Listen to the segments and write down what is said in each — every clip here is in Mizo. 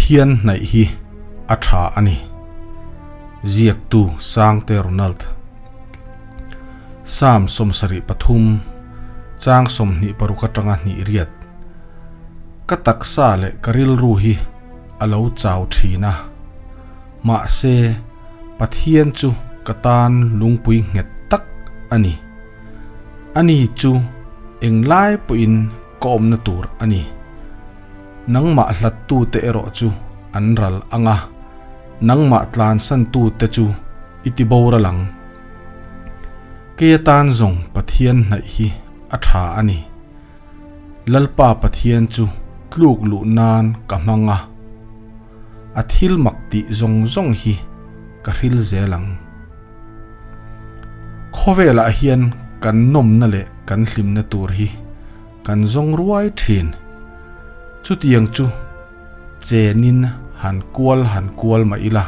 Pathian hnaih hi a tha a ni. Ziaktu Sangte Ronald. Psalm 73, chang 26 atanga hnih riat. Ka taksa leh ka rilru hi a lo chau thin a. Mahse, Pathian chu ka tan lungpui nghet tak a ni. Ani chu englai pawhin ka awmna tur a ni. Nangmah hlattute erawh chu an ral ang a, nangmah tlansantute chu i ti boral ang. Kei atan zawng Pathian hnaih hi a tha a ni. Lalpa Pathian chu tluk luh nan ka hmang a, a thil mak tih zawng zawng hi ka hril zel ang. Khawvelah hian kan nawmna leh kan hlimna tur hi Kan zawng ruai thin. Chutiang chu chenin han kual han kual mah ila,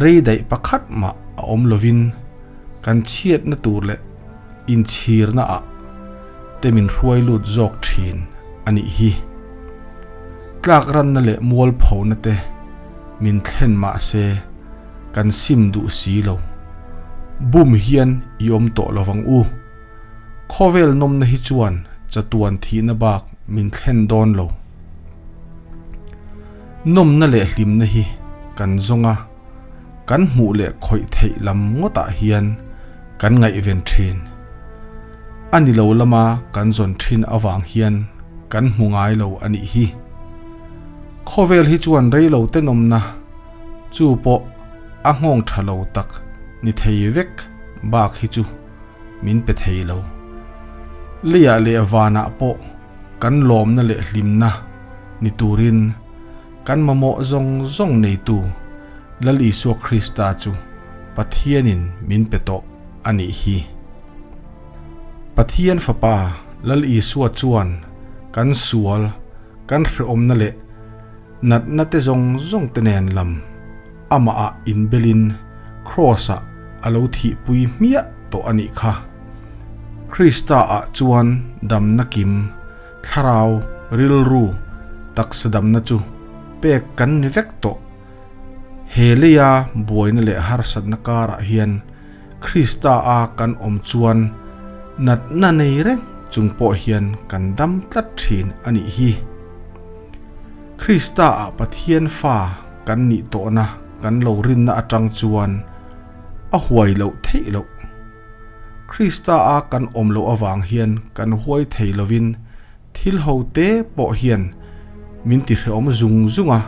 rei daih pakhat mah a awm lovin kan chhiatna tur leh inchhirna ah te min hruai lut zawk thin a nih hi. Tlak ranna leh mualphona te min thlen mah se kan sim duh si lo. Bum hian i awm tawh lovang u. Khawvel nawmna hi chuan chatuan thihna bak min thlen dawn lo. Nawmna leh hlimna hi kan zawng a, kan hmuh leh khawih theih lam ngawtah hian kan ngaihven thin. A ni lo lama kan zawn thin avang hian kan hmu ngai lo a nih hi. Khawvel hi chuan rei lo te nawmna chu pawh a nghawng tha lo tak ni thei vek bak hi chu min pe thei lo. Leiah leh vanah pawh kan lawmna leh hlimna ni turin kan mamawh zawng zawng neitu Lal Isua Krista chu Pathianin min pe tawh a nih hi. Pathian Fapa Lal Isua chuan kan sual, kan hrehawmna leh natna te zawng zawng te nen lam amah ah inbelin Kraws ah a lo thihpui hmiah tawh a nih kha. Krista ah chuan damna kim, thlarau, rilru, taksa damna chu pek kan ni vek tawh. He leia buaina leh harsatna karah hian Krista a kan awm chuan natna nei reng chung pawh hian kan dam tlat thin a nih hi. Krista ah Pathian fa kan nih tawhna kan lo rinna atang chuan a huai loh theih loh. Krista a kan awm loh avang hian kan huai thei lovin thil ho te pawh hian min ti hrehawm zung zung a,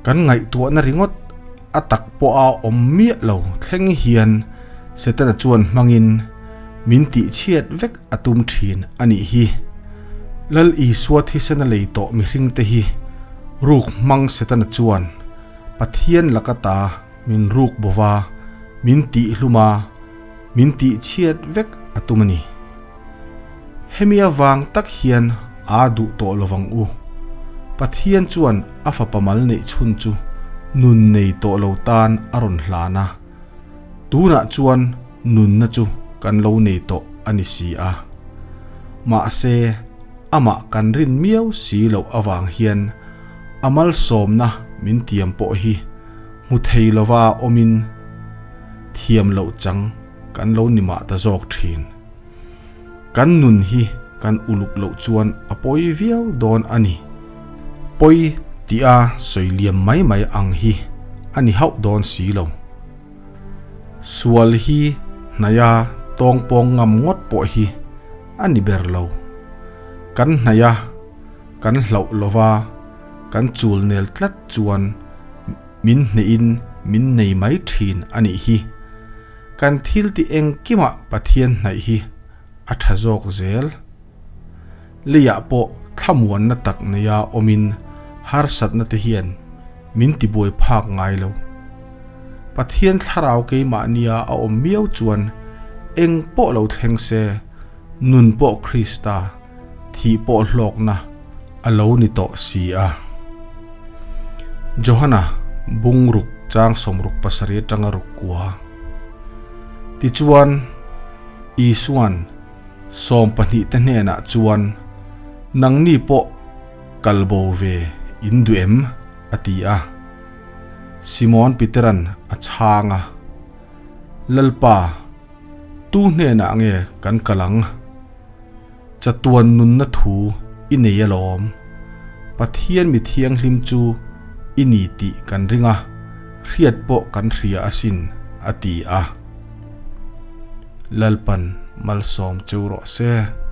kan ngaihtuahna ringawt a tak pawh a awm miah lo thleng hian Setana chuan hmangin min tihchhiat vek a tum thin a nih hi. Lal Isua thisena lei tawh mihringte hi ruk hmang Setana chuan Pathian laka ta min ruk bova, min tihhlum a, min tihchhiat vek a tum a ni. Hemi avang tak hian aa duh tawh lovang u. Pathian chuan a fapa mal neih chhun chu nun nei tawh lo tan a rawn hlan a. Tunah chuan nunna chu kan lo nei tawh a ni si a. Mahse, amah kan rin miau si loh avang hian a malsawmna min tiam pawh hi hmu thei lova awmin thiam loh chang kan lo ni mah ta zawk thin. Kan nun hi kan uluk loh chuan a pawi viau dawn a ni. Pawi tia sawi liam mai mai ang hi a ni hauh dawn si lo. Sual hi hnaia tawngpawng ngam ngawt pawh hi a ni ber lo. Kan hnaia kan hlauh lova kan chul nel tlat chuan min hnehin min nei mai thin a nih hi. Kan thil ti engkimah Pathian hnaih hi a tha zawk zel. Leiah pawh thlamuanna tak neia awmin harsatna te hian min tibuai phak ngai lo. Pathian thlarau keimahnia a awm miau chuan eng pawh lo thleng se, nun pawh Krista thih pawh hlawkna a lo ni tawh si a. Johana bungruk chang 67 atanga ruk kua. Tichuan, Isuan 12 te hnenah chuan, Nangni pawh kal bo ve in duh em? a ti a. Simon Peteran a chhang a, Lalpa, tu hnenah nge kan kal ang? Chatuan nunna thu i nei alawm. Pathian mi thianghlim chu i ni tih kan ring a, hriat pawh kan hria asin, a ti a. Lalpan malsawm cheu rawh se.